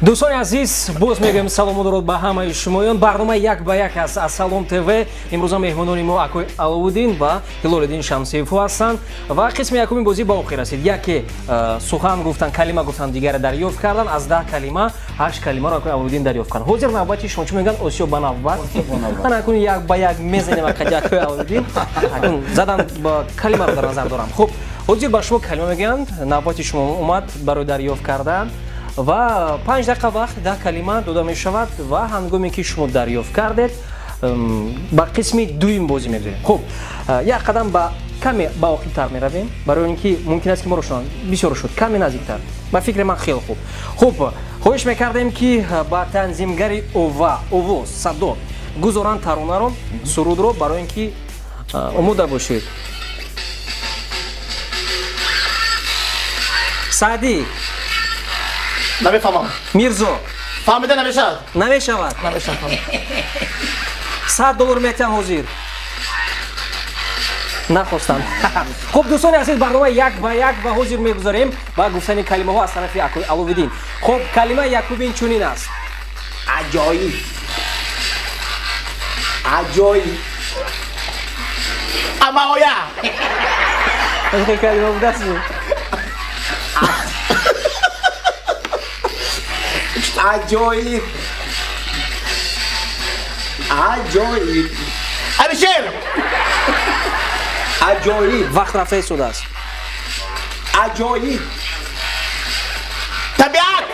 Дӯстони азиз, боз мегӯем салому дуруд ба ҳамаи шумоён. Барномаи «Як ба як» аст аз Салом ТВ. Имрӯза меҳмонони мо акои Аловуддин ва Ҳилолиддин Шамсиевҳо ҳастанд ва қисми якуми бозӣ ба охир расид. Яке сухан гуфтан, калима гуфтан, дигаре дарёфт кардан. Аз 10 калима ҳашт калимаро акои Аловуддин дарёфт кард. Ҳозир навбати шумо, чӣ мегӯянд, осиё ба навбат. Ана акун як ба як мезанем акади акои Аловуддин. Акун задан ба калимаро дар назар дорам. Хуб, ҳозир ба шумо калима мегӯянд, навбати шумо омад барои дарёфт кардан ва 5 дақиқа вақт, 10 калима дода мешавад ва ҳангоме ки шумо дарёфт кардед, ба қисми дуюм бозӣ мегузарем. Хуб, як қадам ба каме ба оқибтар меравем, барои он ки мумкин аст, ки моро шунаванд. Бисёр шуд, каме наздиктар, ба фикри ман, хеле хуб. Хуб, хоҳиш мекардем, ки ба танзимгари ова овоз, садо гузоранд таронаро, сурудро, барои ин ки омода бошед. Саъдӣ. Намефаҳмам. Мирзо. Фаҳмида намешавад. Намешавад. Намешавад. 100 доллар метиҳам ҳозир. Нахостам. Хуб, дӯстони азиз, барномаи «Як ба як» ва ҳозир мегузарем ба гуфтани калимаҳо аз тарафи акои Аловиддин. Хуб, калимаи якумин чунин аст. Аҷоиб, аҷоиб. Амаоя. Калима будааст. Аҷоиб, аҷоиб. Алишер. Аҷоиб. Вақт рафта истодааст. Аҷоиб. Табиат.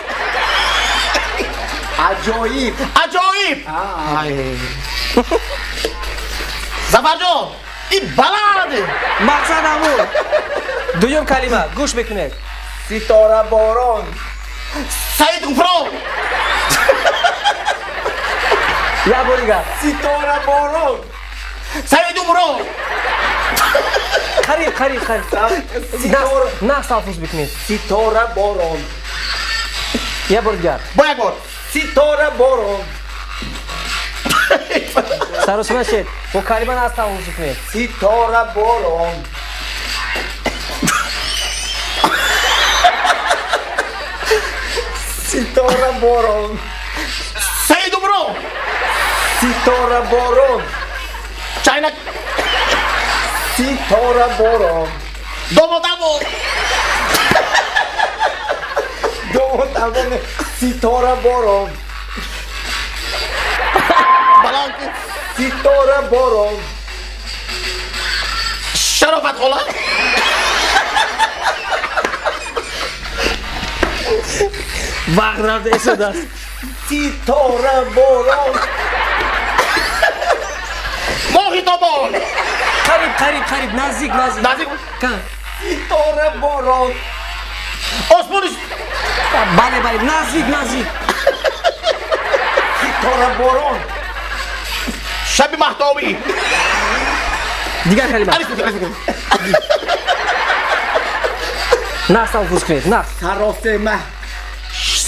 Аҷоиб. Аҷоиб. Зафарҷон, ин баланд. Мақсад ҳамун. Дуюм калима, гӯш мекунед. Ситораборон. Саид Ғуфрон. Як бор дигар. Ситораборон. Саид Умрон. Қариб, қариб, қариб. Нағз талаффуз бикунед. Ситораборон. Як бор дигар. Бо як бор. Ситораборон. Саросима шед, бо калима нағз талаффуз кунед. Ситораборон. Ситораборон. Саид Умрон. Ситораборон. Чайна. Ситораборон. Домотаво. Домотаво. Ситораборон. Баланд. Ситораборон. Шарофат хола. Вақт рафта истодааст. Ситораборон. Моҳи тобон. Қариб, қариб, қариб, наздик, наздик. Наздик. Ситораборон. Осмони. Бале, бале, наздик, наздик. Ситораборон. Шаби маҳтобӣ. Дигар калима. Нағз талаффуз кунед, нағз. Саросема.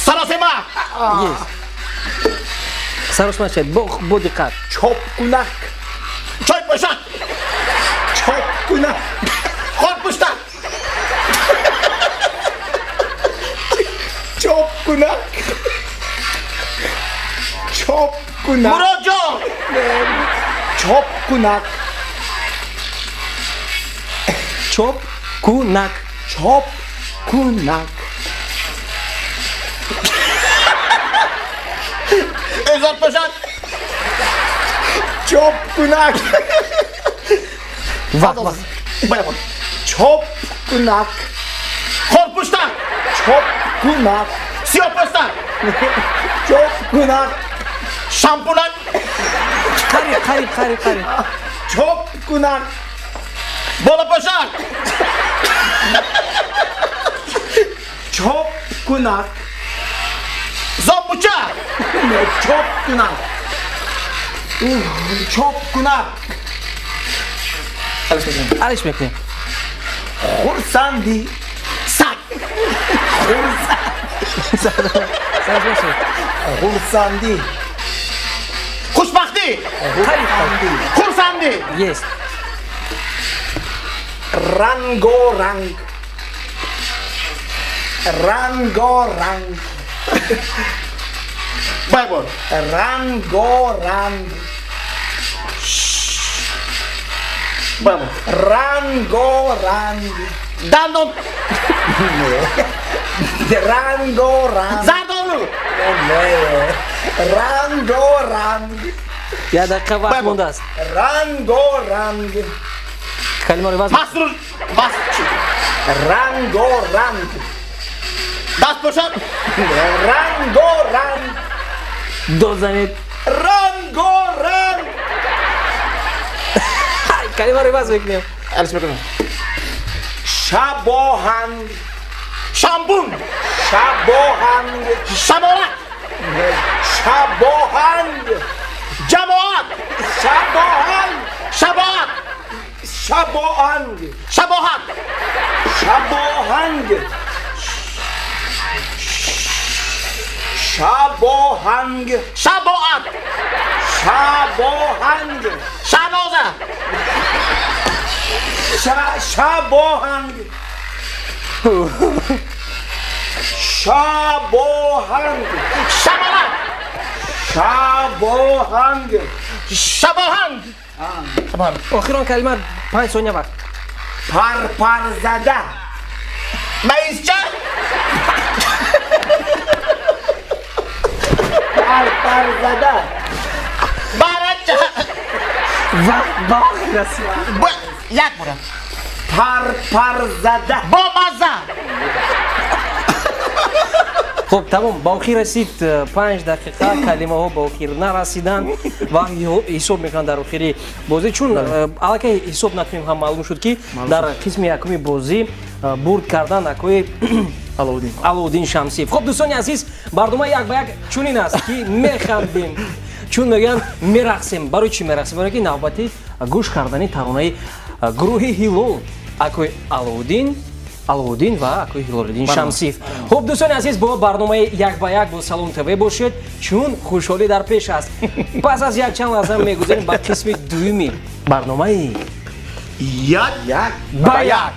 Саросема. Саросема шед, бо диққат. Чопкунак. Чойпӯшак. Чопкунак. Хорпуштак. Чопкунак. Чопкунак. Муродҷон. Чопкунак. Чопкунак. Чопкунак. Эзорпӯшак. Чопкунак. Вақт, вақт. Боя бор. Чопкунак. Хорпуштак. Чопкунак. Сиёҳпӯстак. Чопкунак. Шампунак. Қариб, қариб, қариб, қариб. Чопкунак. Болапӯшак. Чопкунак. Зоббуча. Чопкунак. Чопкунак. Алиш мекунем. Хурсандӣ. Саг. Хурсандӣ. Хушбахтӣ. Қариб. Хурсандӣ. Есть. Рангоранг. Рангоранг. Байбор. Рангоранг. Байбор. Рангоранг. Дандон. Рангоранг. Зардолу. Рангоранг. Як дақиқа вақт мондааст. Рангоранг. Калимаро иваз. Масрур. Мас. Рангоранг. Дастпӯшак. Рангоранг. Дод занед. Рангоранг. Калимаро иваз мекунем. Алис мекунем. Шабоҳанг. Шамбун. Шабоҳанг. Шамолак. Шабоҳанг. Ҷамоат. Шабоҳанг. Шабоат. Шабоҳанг. Шабоҳат. Шабоҳанг. Шабоҳанг. Шабоат. Шабоҳанг. Шаноза. Шабоҳанг. Шабоҳанг. Шамолак. Шабоҳанг. Шабоҳанг. Охирон калима, 5 сония вақт. Парпарзада. Маизча. Парпарзада. Барача. Вақт ба охир расид. Як бора. Парпарзада. Бомазза. Хуб, тамом, ба охир расид 5 дақиқа, калимаҳо ба охир нарасиданд ва ҳисоб мекунанд дар охири бозӣ, чун аллакай ҳисоб накунем ҳам маълум шуд, ки дар қисми якуми бозӣ бурд кардан акои Алоуддин Шамсиев. Хуб, дӯстони азиз, барнома як ба як чунин аст, ки механдем, чун мегӯянд, мерақсем. Барои чӣ мерақсем? Барои ки навбати гӯш кардани таронаи гурӯҳи Ҳилол, акои Алоуддин ва акои Ҳилолиддин Шамсиев. Хуб, дӯстони азиз, бо барномаи як ба як бо Салом ТВ бошед, чун хушҳолӣ дар пеш аст. Пас аз якчанд лаҳза мегузарем ба қисми дуюми барномаи як як ба як.